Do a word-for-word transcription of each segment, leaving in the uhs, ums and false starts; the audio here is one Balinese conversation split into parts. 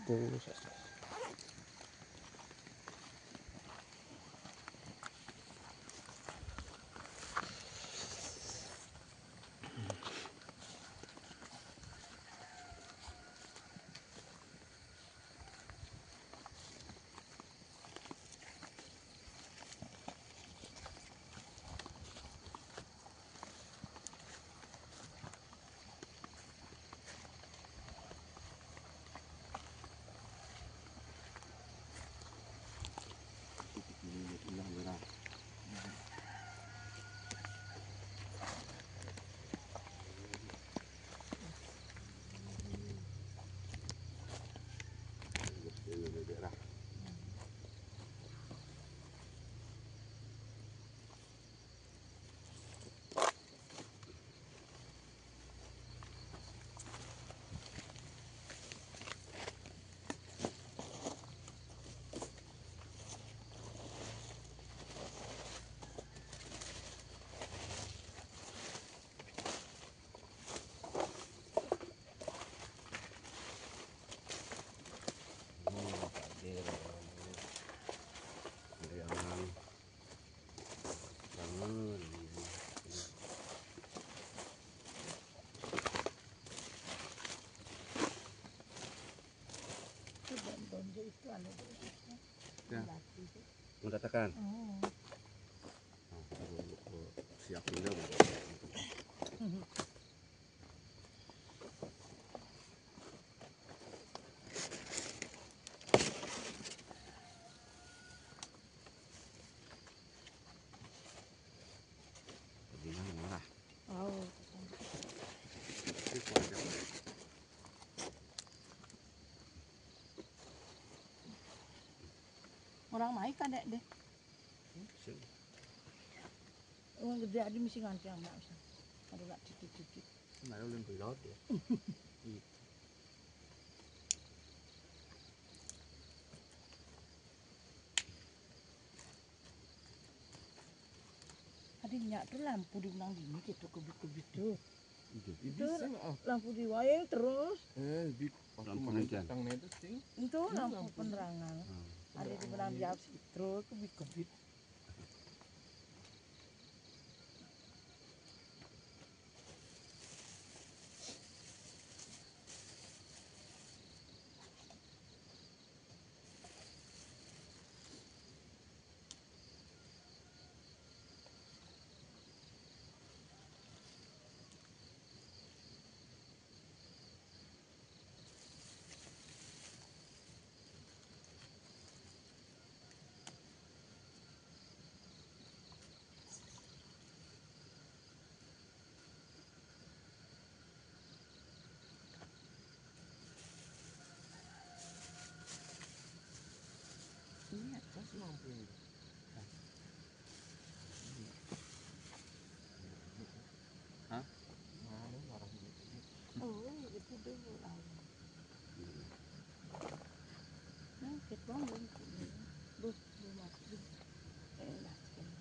Itu bonjo itu anu dulu. Ya. Laki itu. Mengatakan. Oh. Nah, aku, aku siapin dulu. Gimana lah? Oh. Orang mai kadek deh. Sing. Orang gede aja mesti nganti anak usah. Kalau nak titik-titik. Nah, lu yang gelot ya. Ada nyak tuh lampu di ulang dini gitu kebit-kebit tuh. Itu. Itu lampu di wayang terus. Eh, di waktu Lampu main hujan. Petang itu sing. Itu lampu penerangan. Ada di ulang dia terus kebit-kebit. Ini atas lampu ini. Hah? Mana barang ini? Oh, itu dulu lawan. Nah, kita belum. Duh, belum masuk. Eh, lah, sekarang.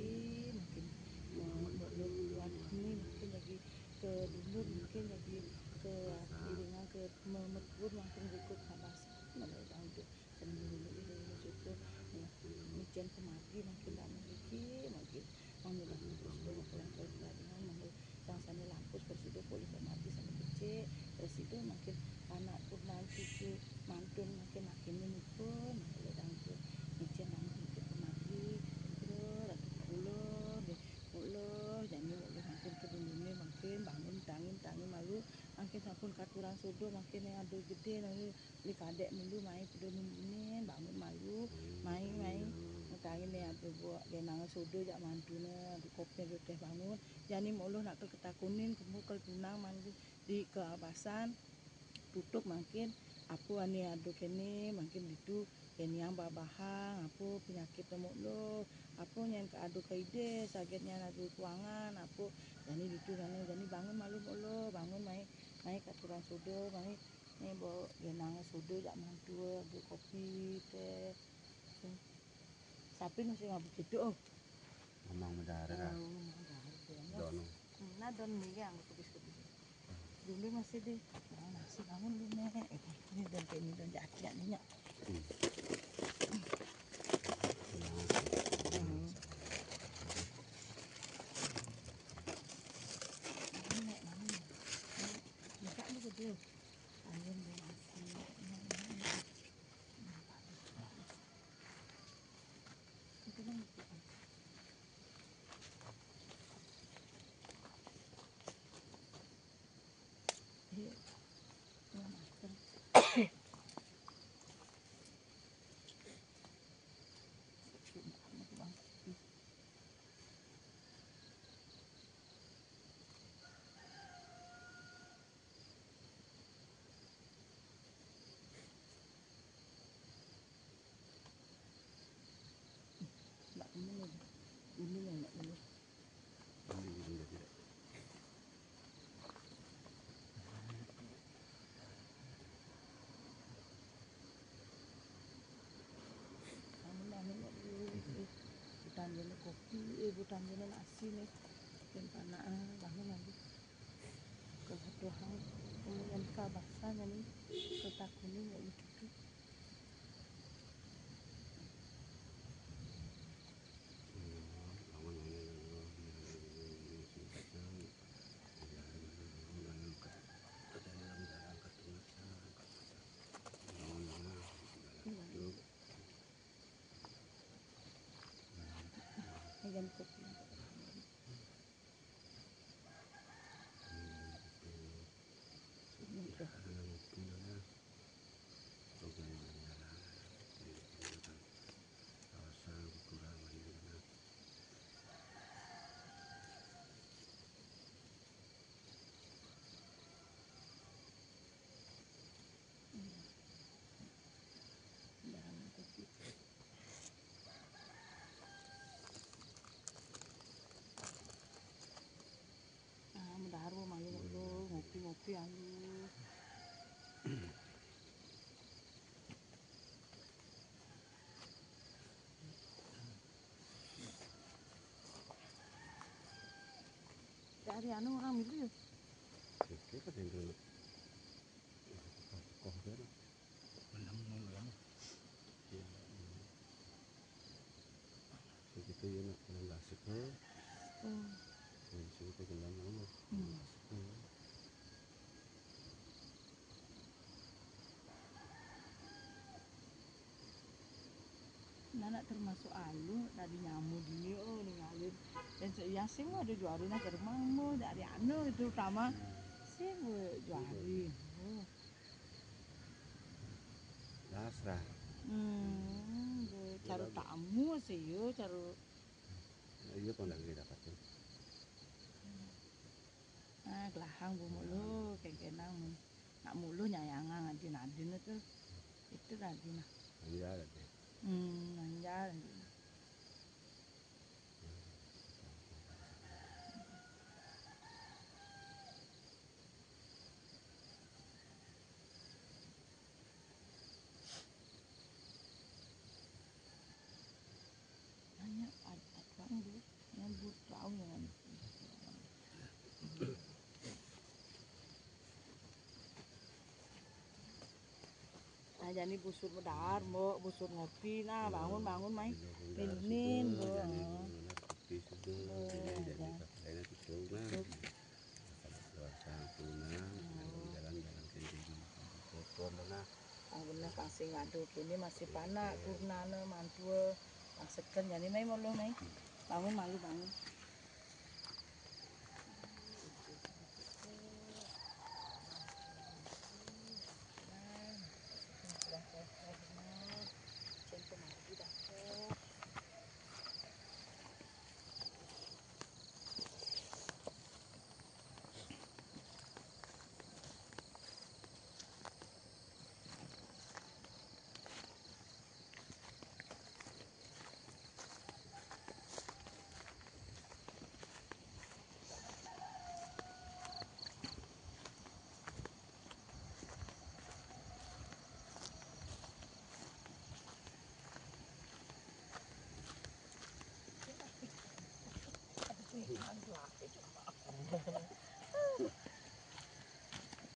Lagi makin mau buat lu buat ini makin lagi ke dulur, makin lagi ke iringan ke memetur, makin ikut sama sama itu. Sendiri itu syukur. Micen kemati makin lama lagi makin mami lagi terus dulu pulang ke rumah, mami yang sana lampus terus itu boleh kemati sama kecil. Terus itu makin anak pun nanti cucu mantun makin makin ini pun makin lagi micen lama makin kemati. Terus lagi pulang deh, pulang jadi makin ke dunia makin bangun tangin tangin malu makin sampun katuran sudo makin yang ada gede lagi. Li kadek mulu mai pedo nungguin bangun malu mai mai. Mutangin deh ada buat genangan sudo jak mantune ada kopnya ada teh bangun. Jani mulu nak ketakunin kemu ke tunang mandi di ke abasan tutup makin Apo ane ado kene, mangkin ditu kene yang babahang, apo penyakit temuk lo, apo nyan ke ado kaide, saget nyan ado kuangan, apo jani ditu kene, jani bangun malu muk lo, bangun mai, mai katuran sodo, mai, mai bo genang sodo jak mantua, ado kopi, teh. Sapi masih mabuk itu, oh. Mamang medara dah. Oh, mamang medara dah. Dono. Hmm, nah, don ni yang kubis-kubis. Dulu masih di, oh, nasi bangun dulu, Nek. Eh, ini don, ini don jati ya, Nek. Hmm. Hmm. Ini, Nek, mana, Nek? Nek, buka dulu, dulu. Angin dia nasi. Nak ini, ini yang nak ini. Ini, ini, ini. Bangun, bangun, bangun. Butan jene kopi, eh, butan jene nasi nih. Dan panak, ah, bangun lagi. Kalau Tuhan, kemudian kabasa nih, ketakunin ya itu. Ayan, kopi. Ah, mendaro malu lo, ngopi-ngopi alu. Dari anu orang itu ya? Oke, kan yang dulu. Koh kan? Menang, menang. Iya. Kita ya nak menang basik, ha? Hmm. Ya, sini kita jalan lama. Hmm. Basik, ha? Nah, nak termasuk alu, tadi nyamu dini, oh, ninggalin. Dan se-, ya, sih, mau ada juari, nah, ke rumah, mau dari anu, itu utama. Sih, mau juari. Oh. Dasar. Hmm, be-, caru tamu sih, yo, caru. Iya, kok ndak dapat, ya? Ah, kelahang bu mulu, kengkenang. Nak mulu nyayangan adin-adin itu. Itu lagi, nah. Iya, lagi. Hmm, iya, lagi. Hanya ad-, ad-, bang, bu, nyambut tahu ya. Nah, jani busur medar, Mbok, busur ngopi. Nah, bangun, bangun, mai. Minin, Mbok. Kopi sudah, ini jadi pakai itu, nah. Sampuna, jalan-jalan ke sini. Foto, nah. Oh, bener, kasih ngadu kini masih panak, purnane, mantua. Maksudkan, jani, mai, mulu, mai. Bangun, malu, bangun.